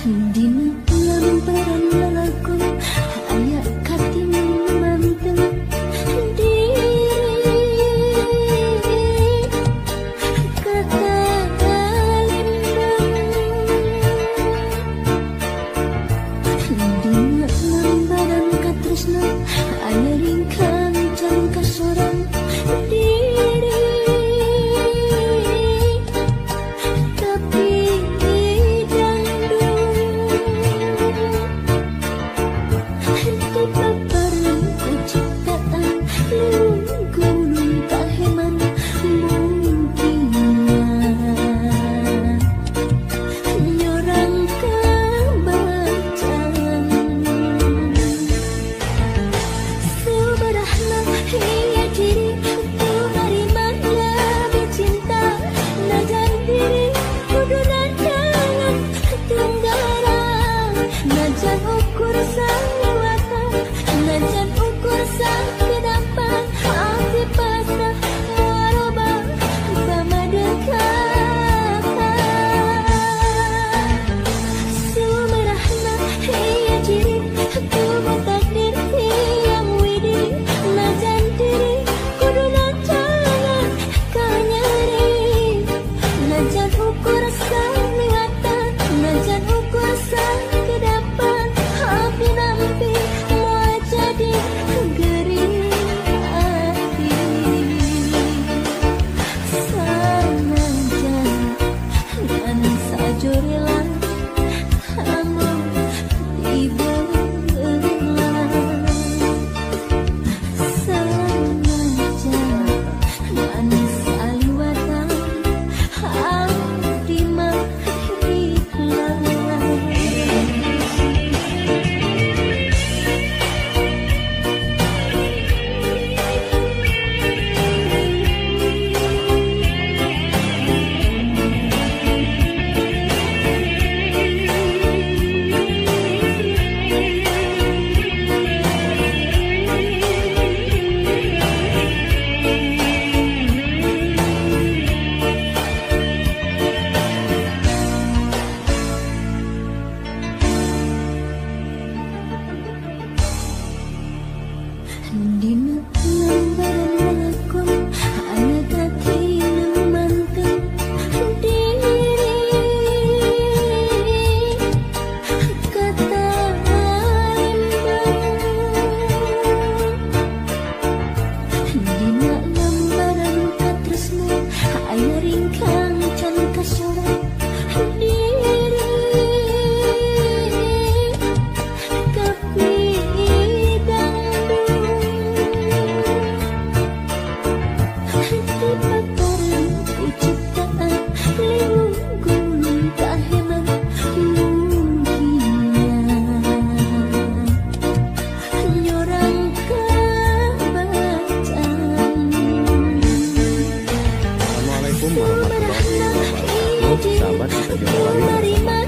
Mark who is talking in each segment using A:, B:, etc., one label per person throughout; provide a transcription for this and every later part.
A: Dina lembaran lalakon aya katineng manteng diri kata lembang. Dina lembaran katresna aya ringkang can kasorang diri tapi Dina lembaran lalakon aya katineng manteng diri kata lembang. Dina lembaran katresna aya ringkang can kasorang diri tapi
B: Sahabat, kita jumpa lagi
A: bersama.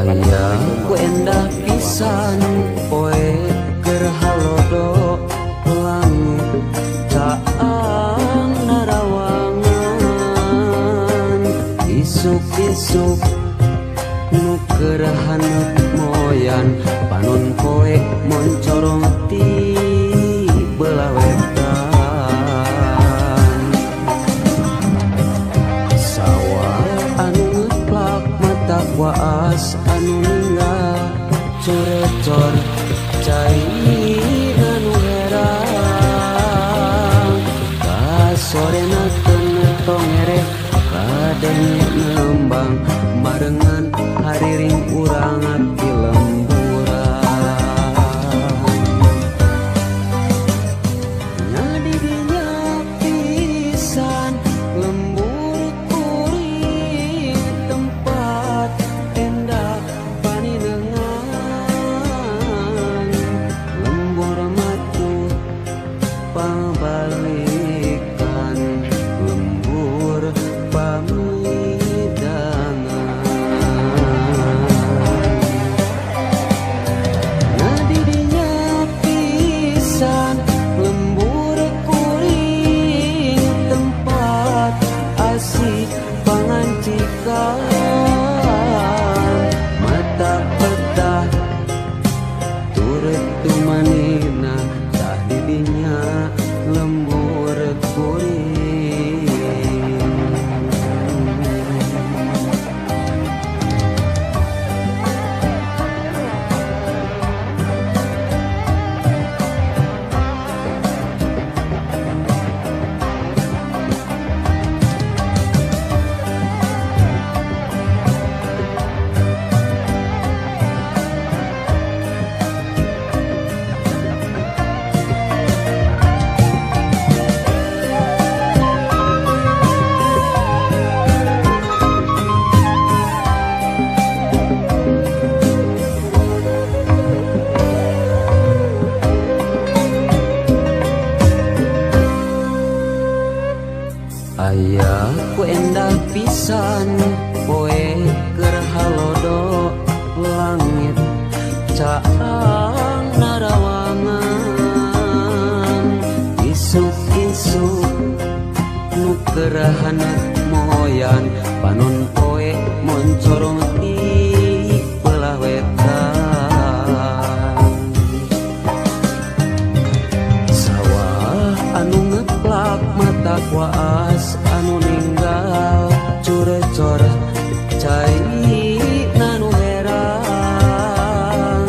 B: ucapkan
C: Aya
B: assalamualaikum
C: ku endah
B: warahmatullahi
C: pisan
B: wabarakatuh.
C: Poe keur halodo langit caang narawangan isuk-isuk nu keur haneut moyan panon poe moncorong ti belah wetan sawah anu ngeplak mata waas anu ninggal corecor cai anu herang kasorena keun tongere kadenge nembang barengan hariring urang di lemburan nyadidinya pisan lembur kuring tempat endah paninengan lembur matu pabalikan lembur pamidangan ngadidinya pisan lembur kuring tempat asih pangancikan mata petah turut tumanina tah didinya lembur kuring. Aya ku endah pisan poe keur halodo langit caang narawangan isuk-isuk nu keur haneut moyan panon poe moncorong ti belah wetan sawah anu ngeplak mata waas anu ninggal curecor cai nanu herang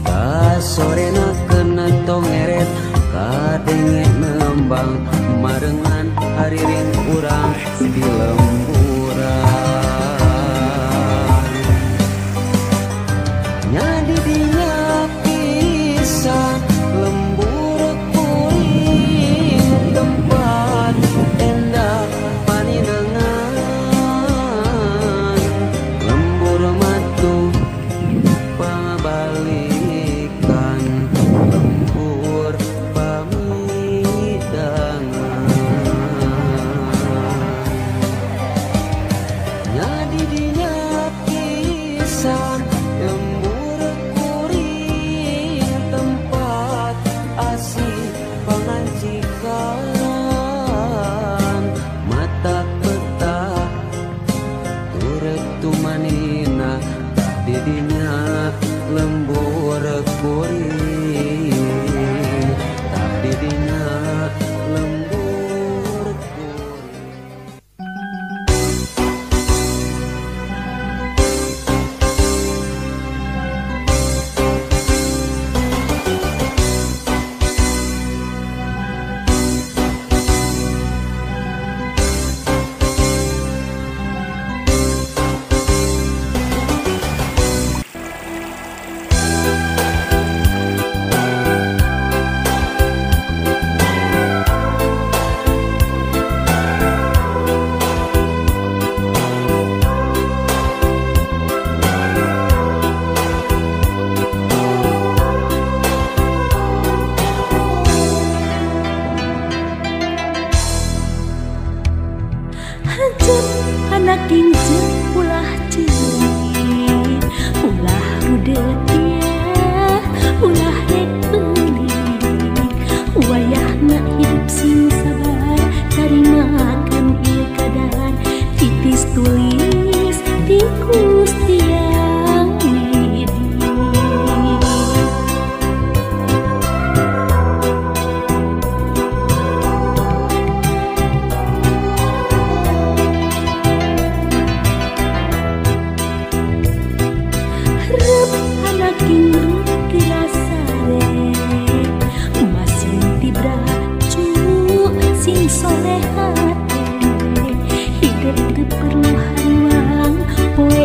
C: kasorena keuna tongeret kadenge nembang marengan hariring urang di lemburan.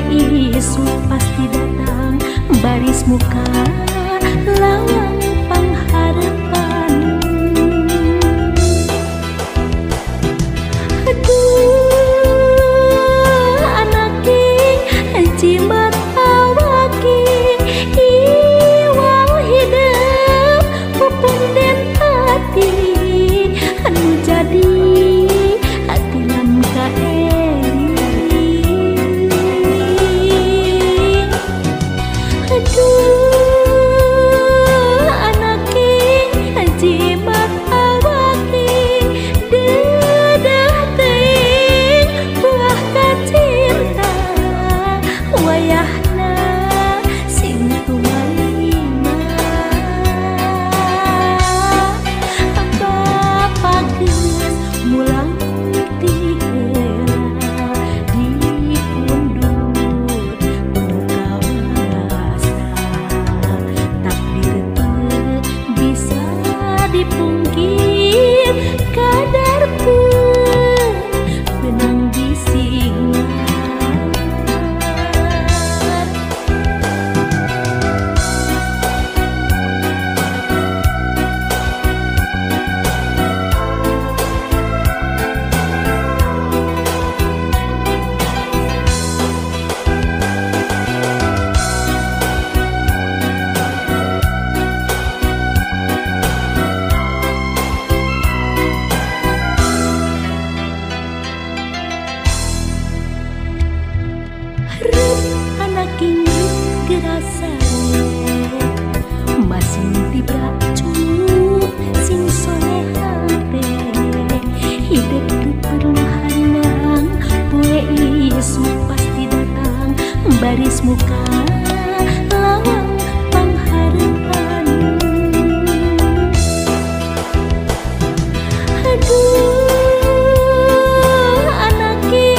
A: Isu pasti datang baris muka lawang pangharapan. Aduh anake jimat awake iwal hidup pupunden hati anu jadi hati lam kaering. Aduh anake jimat awake dedah teuing buah kacinta wayahna sing tumalima. Bapa geus mulang ti heula dipundhut ku kawasa, takdir teu bisa dipungkir kadar teu benang disingar. Masing tibra cup sing soleha teh hidup teu perlu hanang poe isu pasti datang baris muka lawang pangharapan. Aduh anake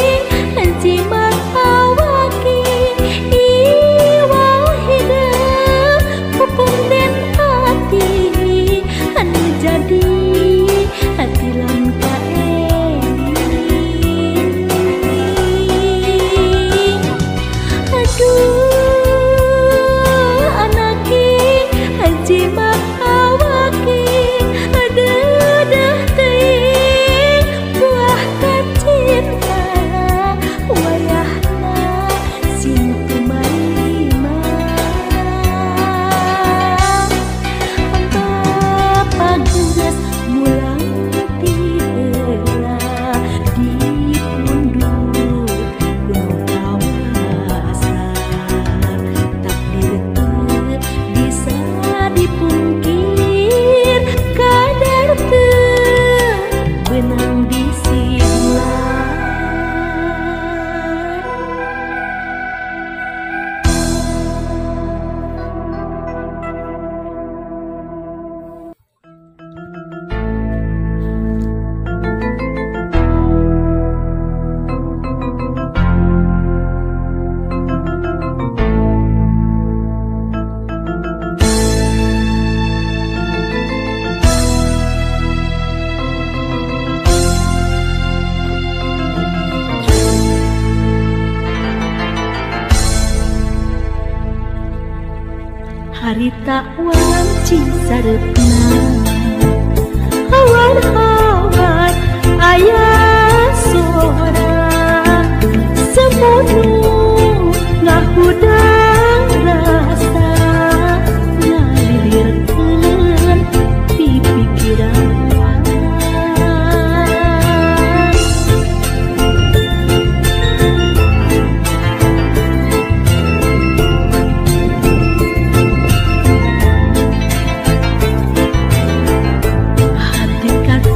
A: jimat awake iwal hidup pupunden hati anu jadi hati lam kaering. Aduh anake jimat awake dedah teuing buah kacinta wayahna sing tumalima. Bapa geus mulang ti heula dipundhut ku kawasa, takdir teu bisa dipungkir kadar teu benang disingar. Harita wanci sareupna hawar-hawar aya sora semono ngahudang rasa ngalilirkeun pipikiran.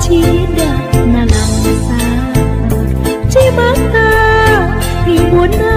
A: Cida nalangsa cimata ibuna.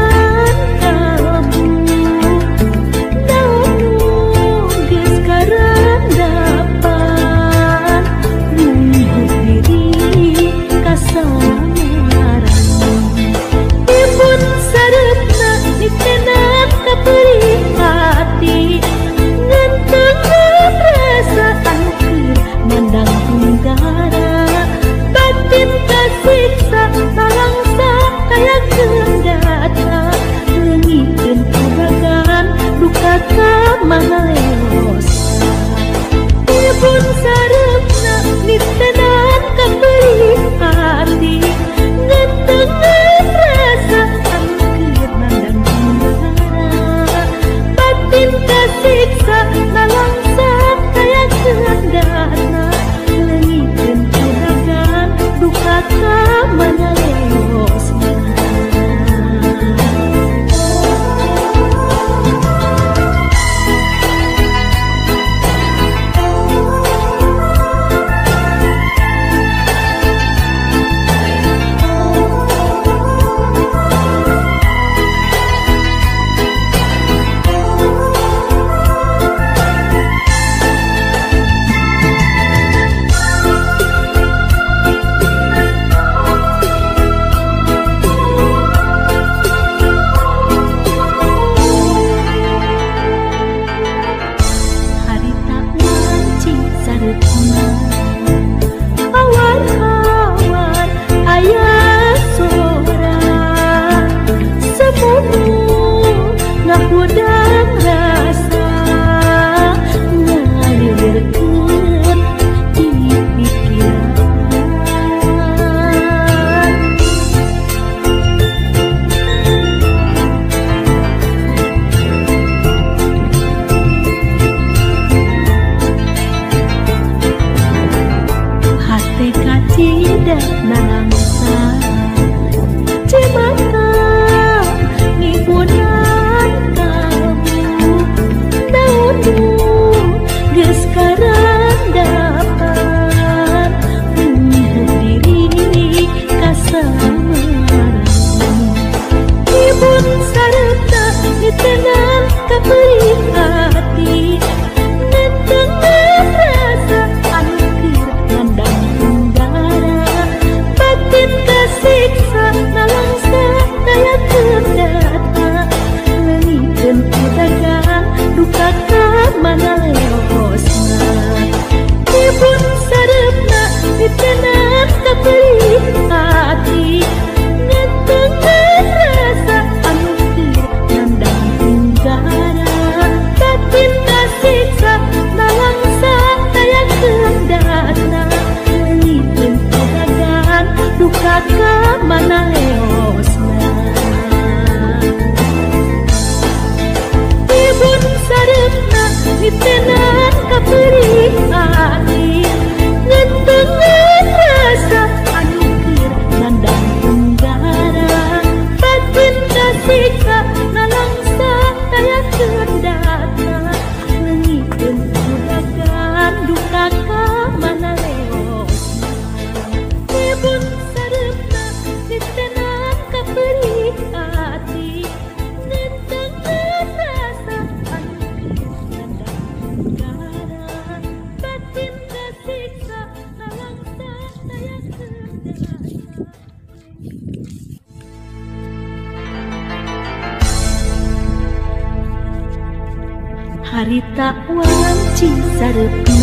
A: Harita wanci sareupna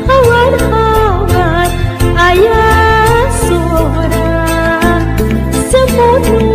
A: hawar-hawar aya sora semunu.